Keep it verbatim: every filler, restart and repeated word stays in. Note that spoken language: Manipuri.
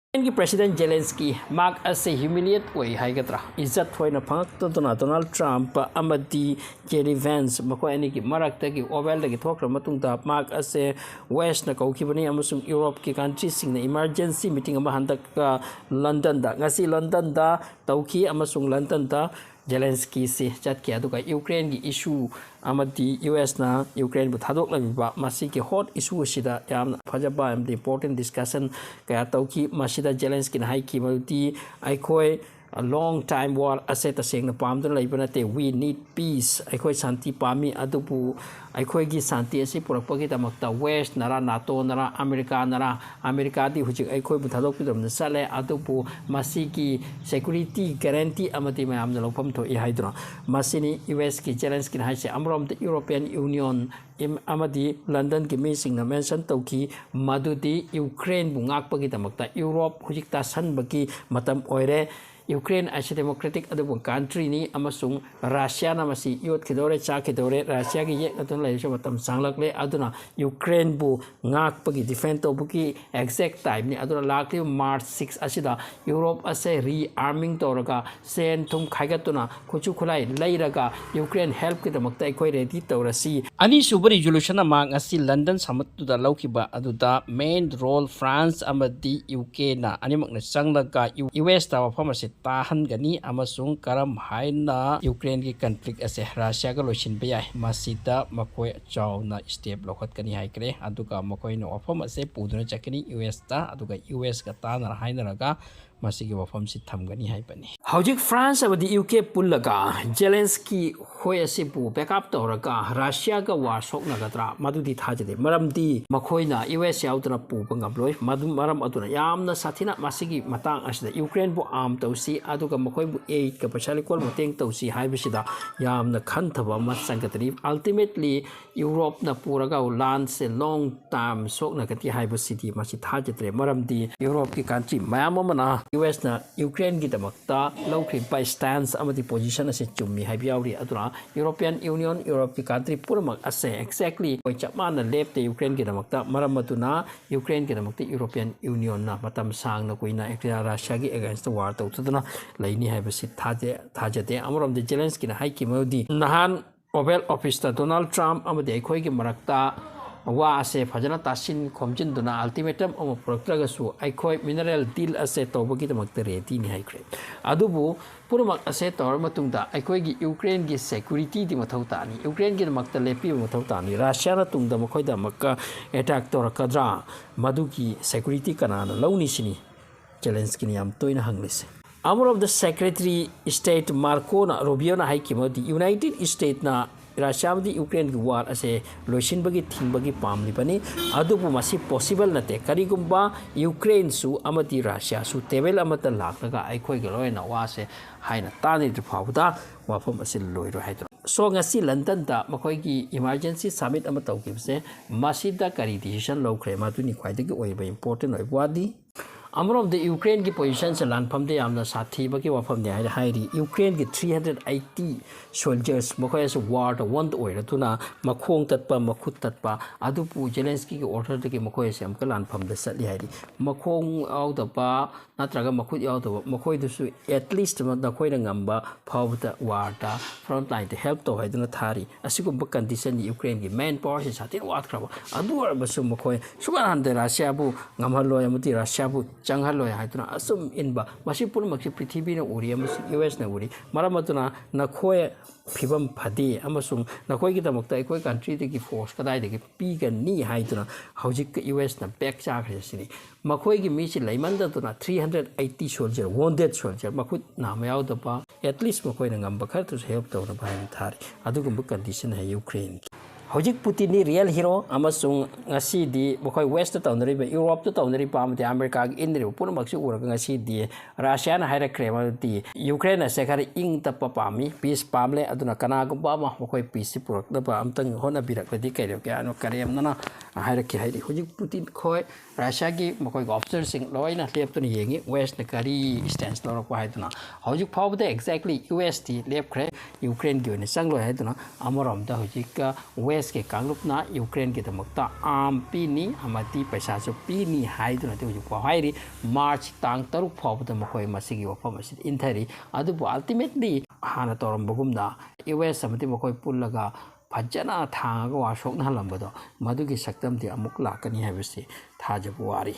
ꯌꯨꯀ꯭ꯔꯦꯟꯒꯤ ꯄ꯭ꯔꯦꯁꯤꯗꯦꯟ ꯖꯦꯂꯦꯟꯁꯀꯤ ꯃꯍꯥꯛ ꯑꯁꯦ ꯍ꯭ꯌꯨꯃꯤꯂꯤꯌꯦꯠ ꯑꯣꯏ ꯍꯥꯏꯒꯗ꯭ꯔꯥ, ꯏꯖꯠ ꯊꯣꯏꯅ ꯐꯪꯉꯛꯇꯗꯅ ꯗꯣꯅꯥꯜꯗ ꯇ꯭ꯔꯝꯞ ꯑꯃꯗꯤ ꯖꯦ ꯗꯤ ꯚꯦꯟꯁ ꯃꯈꯣꯏ ꯑꯅꯤꯒꯤ ꯃꯔꯛꯇꯒꯤ ꯑꯣꯚꯦꯜꯗꯒꯤ ꯊꯣꯛꯈ꯭ꯔ ꯃꯇꯨꯡꯗ ꯃꯍꯥꯛ ꯑꯁꯦ ꯋꯦꯁꯅ ꯀꯧꯈꯤꯕꯅꯤ ꯑꯃꯁꯨꯡ ꯌꯨꯔꯣꯞꯀꯤ ꯀꯟꯇ꯭ꯔꯤꯁꯤꯡꯅ ꯏꯃꯔꯖꯦꯟꯁꯤ ꯃꯤꯇꯤꯡ ꯑꯃ ꯍꯟꯗꯛ ꯂꯟꯗꯟꯗ, ꯉꯁꯤ ꯂꯟꯗꯟꯗ ꯇꯧꯈꯤ ꯑꯃꯁꯨꯡ ꯂꯟꯗꯟꯗ ꯖꯦꯂꯦꯟꯁꯀꯤꯁꯤ ꯆꯠꯈꯤ꯫ ꯑꯗꯨꯒ ꯌꯨꯀ꯭ꯔꯦꯟꯒꯤ ꯏꯁꯨ ꯑꯃꯗꯤ ꯌꯨ ꯑꯦꯁꯅ ꯌꯨꯀ꯭ꯔꯦꯟꯕꯨ ꯊꯥꯗꯣꯛꯂꯝꯃꯤꯕ ꯃꯁꯤꯒꯤ ꯍꯣꯠ ꯏꯁꯨ ꯑꯁꯤꯗ ꯌꯥꯝꯅ ꯐꯖꯕ ꯑꯃꯗꯤ ꯏꯝꯄꯣꯔꯇꯦꯟ ꯗꯤꯁꯀꯁꯟ ꯀꯌꯥ ꯇꯧꯈꯤ꯫ ꯃꯁꯤꯗ ꯖꯦꯂꯦꯟꯁꯀꯤꯅ ꯍꯥꯏꯈꯤ ꯃꯗꯨꯗꯤ, ꯑꯩꯈꯣꯏ ꯂꯣꯡ ꯇꯥꯏꯝ ꯋꯥꯔ ꯑꯁꯦ ꯇꯁꯦꯡꯅ ꯄꯥꯝꯗꯨꯅ ꯂꯩꯕ ꯅꯠꯇꯦ꯫ We need peace꯫ ꯑꯩꯈꯣꯏ ꯁꯥꯟꯇꯤ ꯄꯥꯝꯃꯤ, ꯑꯗꯨꯕꯨ ꯑꯩꯈꯣꯏꯒꯤ ꯁꯥꯟꯇꯤ ꯑꯁꯤ ꯄꯨꯔꯛꯄꯒꯤꯗꯃꯛꯇ ꯋꯦꯁꯅꯔꯥ, ꯅꯥꯇꯣꯅꯔꯥ, ꯑꯃꯦꯔꯤꯀꯥꯅꯔꯥ, ꯑꯃꯦꯔꯤꯀꯥꯗꯤ ꯍꯧꯖꯤꯛ ꯑꯩꯈꯣꯏꯕꯨ ꯊꯥꯗꯣꯛꯄꯤꯗꯕꯅ ꯆꯠꯂꯦ, ꯑꯗꯨꯕꯨ ꯃꯁꯤꯒꯤ ꯁꯦꯀ꯭ꯌꯨꯔꯤꯇꯤ ꯒꯦꯔꯦꯟꯇꯤ ꯑꯃꯗꯤ ꯃꯌꯥꯝꯅ ꯂꯧꯐꯝ ꯊꯣꯛꯏ ꯍꯥꯏꯗꯨꯅ꯫ ꯃꯁꯤꯅꯤ ꯌꯨ ꯑꯦꯁꯀꯤ ꯖꯦꯂꯦꯟꯁꯀꯤꯅ ꯍꯥꯏꯁꯦ꯫ ꯑꯃꯔꯣꯝꯗ ꯌꯨꯔꯣꯄꯤꯌꯟ ꯌꯨꯅꯤꯌꯟ ꯏꯝ-, ꯑꯃꯗꯤ ꯂꯟꯗꯟꯒꯤ ꯃꯤꯁꯤꯡꯅ ꯃꯦꯟꯁꯟ ꯇꯧꯈꯤ ꯃꯗꯨꯗꯤ ꯌꯨꯀ꯭ꯔꯦꯟꯕꯨ ꯉꯥꯛꯄꯒꯤꯗꯃꯛꯇ ꯌꯨꯔꯣꯞ ꯍꯧꯖꯤꯛ ꯇꯥꯁꯟꯕꯒꯤ ꯃꯇꯝ ꯑꯣꯏꯔꯦ꯫ ꯌꯨꯀ꯭ꯔꯦꯟ ꯑꯁꯤ ꯗꯦꯃꯣꯀ꯭ꯔꯦꯇꯤꯛ ꯑꯗꯨꯒꯨꯝꯕ ꯀꯟꯇ꯭ꯔꯤꯅꯤ ꯑꯃꯁꯨꯡ ꯔꯁꯤꯌꯥꯅ ꯃꯁꯤ ꯌꯣꯠꯈꯤꯗꯧꯔꯦ, ꯆꯥꯈꯤꯗꯧꯔꯦ꯫ ꯔꯁꯤꯌꯥꯒꯤ ꯌꯦꯛꯅꯗꯨꯅ ꯂꯩꯔꯤꯁꯨ ꯃꯇꯝ ꯁꯥꯡꯂꯛꯂꯦ꯫ ꯑꯗꯨꯅ ꯌꯨꯀ꯭ꯔꯦꯟꯕꯨ ꯉꯥꯛꯄꯒꯤ, ꯗꯤꯐꯦꯟ ꯇꯧꯕꯒꯤ ꯑꯦꯛꯖꯦꯛ ꯇꯥꯏꯝꯅꯤ꯫ ꯑꯗꯨꯅ ꯂꯥꯛꯂꯤꯕ ꯃꯥꯔꯆ ꯁꯤꯛꯁ ꯑꯁꯤꯗ ꯌꯨꯔꯣꯞ ꯑꯁꯦ ꯔꯤꯑꯥꯔꯃꯤꯡ ꯇꯧꯔꯒ, ꯁꯦꯟ ꯊꯨꯝ ꯈꯥꯏꯒꯠꯇꯨꯅ, ꯈꯨꯠꯁꯨ ꯈꯨꯠꯂꯥꯏ ꯂꯩꯔꯒ ꯌꯨꯀ꯭ꯔꯦꯟ ꯍꯦꯜꯞꯀꯤꯗꯃꯛꯇ ꯑꯩꯈꯣꯏ ꯔꯦꯗꯤ ꯇꯧꯔꯁꯤ꯫ ꯑꯅꯤꯁꯨꯕ ꯔꯤꯖꯣꯂꯨꯁꯟ ꯑꯃ ꯉꯁꯤ ꯂꯟꯗꯟ ꯁꯃꯠꯇꯨꯗ ꯂꯧꯈꯤꯕ ꯑꯗꯨꯗ ꯃꯦꯟ ꯔꯣꯜ ꯐ꯭ꯔꯥꯟꯁ ꯑꯃꯗꯤ ꯌꯨ ꯀꯦꯅ ꯑꯅꯤꯃꯛꯅ ꯆꯪꯂꯒ ꯌꯨ ꯑꯦꯁꯇ ꯋꯥꯐꯝ ꯑꯁꯤ ꯇꯥꯍꯟꯒꯅꯤ ꯑꯃꯁꯨꯡ ꯀꯔꯝ ꯍꯥꯏꯅ ꯌꯨꯀ꯭ꯔꯦꯟꯒꯤ ꯀꯟꯐ꯭ꯂꯤꯛ ꯑꯁꯦ ꯔꯁꯤꯌꯥꯒ ꯂꯣꯏꯁꯤꯟꯕ ꯌꯥꯏ, ꯃꯁꯤꯗ ꯃꯈꯣꯏ ꯆꯥꯎꯅ ꯁ꯭ꯇꯦꯞ ꯂꯧꯈꯠꯀꯅꯤ ꯍꯥꯏꯈ꯭ꯔꯦ꯫ ꯑꯗꯨꯒ ꯃꯈꯣꯏꯅ ꯋꯥꯐꯝ ꯑꯁꯦ ꯄꯨꯗꯨꯅ ꯆꯠꯀꯅꯤ ꯌꯨ ꯑꯦꯁꯇ, ꯑꯗꯨꯒ ꯌꯨ ꯑꯦꯁꯀ ꯇꯥꯟꯅꯔ ꯍꯥꯏꯅꯔꯒ ꯃꯁꯤꯒꯤ ꯋꯥꯐꯝꯁꯤ ꯊꯝꯒꯅꯤ ꯍꯥꯏꯕꯅꯤ꯫ ꯍꯧꯖꯤꯛ ꯐ꯭ꯔꯥꯟꯁ ꯑꯃꯗꯤ ꯌꯨ ꯀꯦ ꯄꯨꯜꯂꯒ ꯖꯦꯂꯦꯟꯁꯀꯤ ꯍꯣꯏ ꯑꯁꯤꯕꯨ ꯕꯦꯛꯑꯞ ꯇꯧꯔꯒ ꯔꯁꯤꯌꯥꯒ ꯋꯥꯔ ꯁꯣꯛꯅꯒꯗ꯭ꯔꯥ? ꯃꯗꯨꯗꯤ ꯊꯥꯖꯗꯦ, ꯃꯔꯝꯗꯤ ꯃꯈꯣꯏꯅ ꯌꯨ ꯑꯦꯁ ꯌꯥꯎꯗꯅ ꯄꯨꯕ ꯉꯝꯂꯣꯏ꯫ ꯃꯗꯨ, ꯃꯔꯝ ꯑꯗꯨꯅ ꯌꯥꯝꯅ ꯁꯥꯊꯤꯅ ꯃꯁꯤꯒꯤ ꯃꯇꯥꯡ ꯑꯁꯤꯗ ꯌꯨꯀ꯭ꯔꯦꯟꯕꯨ ꯑꯥꯔꯝ ꯇꯧꯁꯤ, ꯑꯗꯨꯒ ꯃꯈꯣꯏꯕꯨ ꯑꯦꯗꯀ ꯄꯩꯁꯥ ꯂꯩꯀꯣꯜ ꯃꯇꯦꯡ ꯇꯧꯁꯤ ꯍꯥꯏꯕꯁꯤꯗ ꯌꯥꯝꯅ ꯈꯟꯊꯕ ꯑꯃ ꯆꯪꯒꯗ꯭ꯔꯤ꯫ ꯑꯜꯇꯤꯃꯦꯠꯂꯤ ꯌꯨꯔꯣꯞꯅ ꯄꯨꯔꯒ ꯂꯥꯟꯁꯦ ꯂꯣꯡ ꯇꯥꯏꯝ ꯁꯣꯛꯅꯒꯅꯤ ꯍꯥꯏꯕꯁꯤꯗꯤ ꯃꯁꯤ ꯊꯥꯖꯗ꯭ꯔꯦ, ꯃꯔꯝꯗꯤ ꯌꯨꯔꯣꯞꯀꯤ ꯀꯟꯇ꯭ꯔꯤ ꯃꯌꯥꯝ ꯑꯃꯅ ꯌꯨ ꯑꯦꯁꯅ ꯌꯨꯀ꯭ꯔꯦꯟꯒꯤꯗꯃꯛꯇ ꯂꯧꯈ꯭ꯔꯤꯕ stance ꯑꯃꯗꯤ position ꯑꯁꯦ ꯆꯨꯝꯃꯤ ꯍꯥꯏꯕ ꯌꯥꯎꯔꯤ꯫ ꯑꯗꯨꯅ European Union, Europe ꯀꯤ country ꯄꯨꯝꯅꯃꯛ ꯑꯁꯦ exactly ꯑꯩꯈꯣꯏ ꯆꯞ ꯃꯥꯟꯅ ꯂꯦꯞꯇꯦ Ukraine ꯒꯤꯗꯃꯛꯇ꯫ ꯃꯔꯝ ꯑꯗꯨꯅ Ukraine ꯒꯤꯗꯃꯛꯇ European Union ꯅ ꯃꯇꯝ ꯁꯥꯡꯅ ꯀꯨꯏꯅ Russia ꯒꯤ against ꯇ war ꯇꯧꯊꯗꯨꯅ ꯂꯩꯅꯤ ꯍꯥꯏꯕꯁꯤ ꯊꯥꯖ-, ꯊꯥꯖꯗꯦ꯫ ꯑꯃꯔꯣꯝꯗ Zelensky ꯅ ꯍꯥꯏꯈꯤꯕꯗꯤ ꯅꯍꯥꯟ Oval Office ꯇ Donald Trump ꯑꯃꯗꯤ ꯑꯩꯈꯣꯏꯒꯤ ꯃꯔꯛꯇ ꯋꯥ ꯑꯁꯦ ꯐꯖꯅ ꯇꯥꯁꯤꯟ ꯈꯣꯝꯖꯤꯟꯗꯨꯅ ultimatum ꯑꯃ ꯄꯨꯔꯛꯇ꯭ꯔꯒꯁꯨ ꯑꯩꯈꯣꯏ mineral deal ꯑꯁꯦ ꯇꯧꯕꯒꯤꯗꯃꯛꯇ ready ꯅꯤ ꯍꯥꯏꯈ꯭ꯔꯦ꯫ ꯑꯗꯨꯕꯨ ꯄꯨꯝꯅꯃꯛ ꯑꯁꯦ ꯇꯧꯔꯕ ꯃꯇꯨꯡꯗ ꯑꯩꯈꯣꯏꯒꯤ Ukraine ꯒꯤ security ꯗꯤ ꯃꯊꯧ ꯇꯥꯅꯤ, Ukraine ꯒꯤꯗꯃꯛꯇ ꯂꯦꯞꯄꯤꯕ ꯃꯊꯧ ꯇꯥꯅꯤ꯫ Russia ꯅ ꯇꯨꯡꯗ ꯃꯈꯣꯏꯗ ꯑꯃꯨꯛꯀ attack ꯇꯧꯔꯛꯀꯗ꯭ꯔꯥ, ꯃꯗꯨꯒꯤ security ꯀꯅꯥꯅ ꯂꯧꯅꯤ ꯁꯤꯅꯤ Zelensky ꯅ ꯌꯥꯝ ꯇꯣꯏꯅ ꯍꯪꯂꯤꯁꯦ꯫ ꯑꯃꯔꯣꯝꯗ Secretary State Marco ꯅ, Rubio ꯅ ꯍꯥꯏꯈꯤꯕꯗꯤ United States ꯅ Russia ꯑꯃꯗꯤ Ukraine ꯒꯤ war ꯑꯁꯦ ꯂꯣꯏꯁꯤꯟꯕꯒꯤ ꯊꯤꯡꯕꯒꯤ ꯄꯥꯝꯂꯤꯕꯅꯤ, ꯑꯗꯨꯕꯨ ꯃꯁꯤ possible ꯅꯠꯇꯦ꯫ ꯀꯔꯤꯒꯨꯝꯕ Ukraine ꯁꯨ ꯑꯃꯗꯤ Russia ꯁꯨ table ꯑꯃꯠꯇ ꯂꯥꯛꯂꯒ ꯑꯩꯈꯣꯏꯒ ꯂꯣꯏꯅ ꯋꯥꯁꯦ ꯍꯥꯏꯅ ꯇꯥꯟꯅꯗ꯭ꯔꯤ ꯐꯥꯎꯕꯗ ꯋꯥꯐꯝ ꯑꯁꯤ ꯂꯣꯏꯔꯣꯏ ꯍꯥꯏꯗꯨꯅ꯫ So ꯉꯁꯤ London ꯗ ꯃꯈꯣꯏꯒꯤ emergency summit ꯑꯃ ꯇꯧꯈꯤꯕꯁꯦ, ꯃꯁꯤꯗ ꯀꯔꯤ decision ꯂꯧꯈ꯭ꯔꯦ, ꯃꯗꯨꯅꯤ ꯈ꯭ꯋꯥꯏꯗꯒꯤ ꯑꯣꯏꯕ important ꯑꯣꯏꯕ ꯋꯥꯗꯤ꯫ ꯑꯃꯔꯣꯝꯗ Ukraine ꯒꯤ position ꯁꯦ ꯂꯥꯟꯐꯝꯗ ꯌꯥꯝꯅ ꯁꯥꯊꯤꯕꯒꯤ ꯋꯥꯐꯝꯅꯤ ꯍꯥꯏꯅ ꯍꯥꯏꯔꯤ꯫ Ukraine ꯒꯤ three hundred eighty soldiers ꯃꯈꯣꯏ ꯑꯁꯤ war ꯗ wound ꯑꯣꯏꯔꯗꯨꯅ ꯃꯈꯣꯡ ꯇꯠꯄ, ꯃꯈꯨꯠ ꯇꯠꯄ, ꯑꯗꯨꯕꯨ Zelensky ꯒꯤ order ꯗꯒꯤ ꯃꯈꯣꯏ ꯑꯁꯤ ꯑꯃꯨꯛꯀ ꯂꯥꯟꯐꯝꯗ ꯆꯠꯂꯤ ꯍꯥꯏꯔꯤ꯫ ꯃꯈꯣꯡ ꯌꯥꯎꯗꯕ ꯅꯠꯇ꯭ꯔꯒ ꯃꯈꯨꯠ ꯌꯥꯎꯗꯕ ꯃꯈꯣꯏꯗꯨꯁꯨ at least ꯅꯈꯣꯏꯅ ꯉꯝꯕ ꯐꯥꯎꯕꯗ war ꯗ front line ꯗ help ꯇꯧ ꯍꯥꯏꯗꯨꯅ ꯊꯥꯔꯤ꯫ ꯑꯁꯤꯒꯨꯝꯕ condition ꯅꯤ꯫ Ukraine ꯒꯤ man power ꯁꯤ ꯁꯥꯊꯤꯅ ꯋꯥꯠꯈ꯭ꯔꯕ, ꯑꯗꯨ ꯑꯣꯏꯔꯕꯁꯨ ꯃꯈꯣꯏ ꯁꯨꯛꯍꯟ ꯍꯟꯗꯦ Russia ꯕꯨ ꯉꯝꯍꯜꯂꯣꯏ ꯑꯃꯗꯤ Russia ꯕꯨ ꯆꯪꯍꯜꯂꯣꯏ ꯍꯥꯏꯗꯨꯅ ꯑꯁꯨꯝ ꯏꯟꯕ꯫ ꯃꯁꯤ ꯄꯨꯝꯅꯃꯛꯁꯤ ꯄ꯭ꯔꯤꯊꯤꯕꯤꯅ ꯎꯔꯤ ꯑꯃꯁꯨꯡ U S ꯅ ꯎꯔꯤ꯫ ꯃꯔꯝ ꯑꯗꯨꯅ ꯅꯈꯣꯏ ꯐꯤꯕꯝ ꯐꯗꯦ ꯑꯃꯁꯨꯡ ꯅꯈꯣꯏꯒꯤꯗꯃꯛꯇ ꯑꯩꯈꯣꯏ country ꯗꯒꯤ force ꯀꯗꯥꯏꯗꯒꯤ ꯄꯤꯒꯅꯤ ꯍꯥꯏꯗꯨꯅ ꯍꯧꯖꯤꯛ U S ꯅ back ꯆꯥꯈ꯭ꯔꯦ ꯁꯤꯅꯤ꯫ ꯃꯈꯣꯏꯒꯤ ꯃꯤꯁꯤ ꯂꯩꯃꯟꯗꯗꯨꯅ three hundred eighty soldier, wounded soldier, ꯃꯈꯨꯠ ꯅꯥꯝꯃ ꯌꯥꯎꯗꯕ, at least ꯃꯈꯣꯏꯅ ꯉꯝꯕ ꯈꯔꯗꯨꯁꯨ help ꯇꯧꯅꯕ ꯍꯥꯏꯅ ꯊꯥꯔꯤ꯫ ꯑꯗꯨꯒꯨꯝꯕ condition ꯍꯥꯏ Ukraine ꯒꯤ꯫ ꯍꯧꯖꯤꯛ ꯄꯨꯇꯤꯟꯗꯤ real hero ꯑꯃꯁꯨꯡ ꯉꯁꯤꯗꯤ ꯃꯈꯣꯏ West ꯇ ꯇꯧꯅꯔꯤꯕ, Europe ꯇ ꯇꯧꯅꯔꯤꯕ ꯑꯃꯗꯤ America ꯒꯤ ꯏꯟꯅꯔꯤꯕ ꯄꯨꯝꯅꯃꯛꯁꯤ ꯎꯔꯒ ꯉꯁꯤꯗꯤ Russia ꯅ ꯍꯥꯏꯔꯛꯈ꯭ꯔꯦ, ꯃꯗꯨꯗꯤ Ukraine ꯑꯁꯦ ꯈꯔ ꯏꯪ ꯇꯞꯄ ꯄꯥꯝꯃꯤ, peace ꯄꯥꯝꯂꯦ, ꯑꯗꯨꯅ ꯀꯅꯥꯒꯨꯝꯕ ꯑꯃ ꯃꯈꯣꯏ peace ꯁꯤ ꯄꯨꯔꯛꯅꯕ ꯑꯝꯇꯪ ꯍꯣꯠꯅꯕꯤꯔꯛꯂꯗꯤ ꯀꯩꯗꯧꯒꯦ ꯍꯥꯏꯅ ꯀꯔꯦꯝꯅꯅ ꯍꯥꯏꯔꯛꯈꯤ꯫ ꯍꯥꯏꯗꯤ ꯍꯧꯖꯤꯛ ꯄꯨꯇꯤꯟ ꯈꯣꯏ Russia ꯒꯤ ꯃꯈꯣꯏꯒꯤ officer ꯁꯤꯡ ꯂꯣꯏꯅ ꯂꯦꯞꯇꯨꯅ ꯌꯦꯡꯉꯤ, West ꯅ ꯀꯔꯤ stance ꯂꯧꯔꯛꯄ ꯍꯥꯏꯗꯨꯅ꯫ ꯍꯧꯖꯤꯛ ꯐꯥꯎꯕꯗ exactly U S ꯇꯤ ꯂꯦꯞꯈ꯭ꯔꯦ, Ukraine ꯒꯤ ꯑꯣꯏꯅ ꯆꯪꯂꯣꯏ ꯍꯥꯏꯗꯨꯅ꯫ ꯑꯃꯔꯣꯝꯗ ꯍꯧꯖꯤꯛ West ꯀꯤ ꯀꯥꯡꯂꯨꯞꯅ Ukraine ꯒꯤꯗꯃꯛꯇ arm ꯄꯤꯅꯤ ꯑꯃꯗꯤ ꯄꯩꯁꯥꯁꯨ ꯄꯤꯅꯤ ꯍꯥꯏꯗꯨꯅꯗꯤ ꯍꯧꯖꯤꯛ ꯐꯥꯎ ꯍꯥꯏꯔꯤ꯫ March ꯇꯥꯡ ꯇꯔꯨꯛ ꯐꯥꯎꯕꯗ ꯃꯈꯣꯏ ꯃꯁꯤꯒꯤ ꯋꯥꯐꯝ ꯑꯁꯤꯗ ꯏꯟꯊꯔꯤ꯫ ꯑꯗꯨꯕꯨ ultimately ꯍꯥꯟꯅ ꯇꯧꯔꯝꯕꯒꯨꯝꯅ U S ꯑꯃꯗꯤ ꯃꯈꯣꯏ ꯄꯨꯜꯂꯒ ꯐꯖꯅ ꯊꯥꯡꯉꯒ ꯋꯥ ꯁꯣꯛꯅꯍꯜꯂꯝꯕꯗꯣ, ꯃꯗꯨꯒꯤ ꯁꯛꯇꯝꯗꯤ ꯑꯃꯨꯛ ꯂꯥꯛꯀꯅꯤ ꯍꯥꯏꯕꯁꯤ ꯊꯥꯖꯕ ꯋꯥꯔꯤ꯫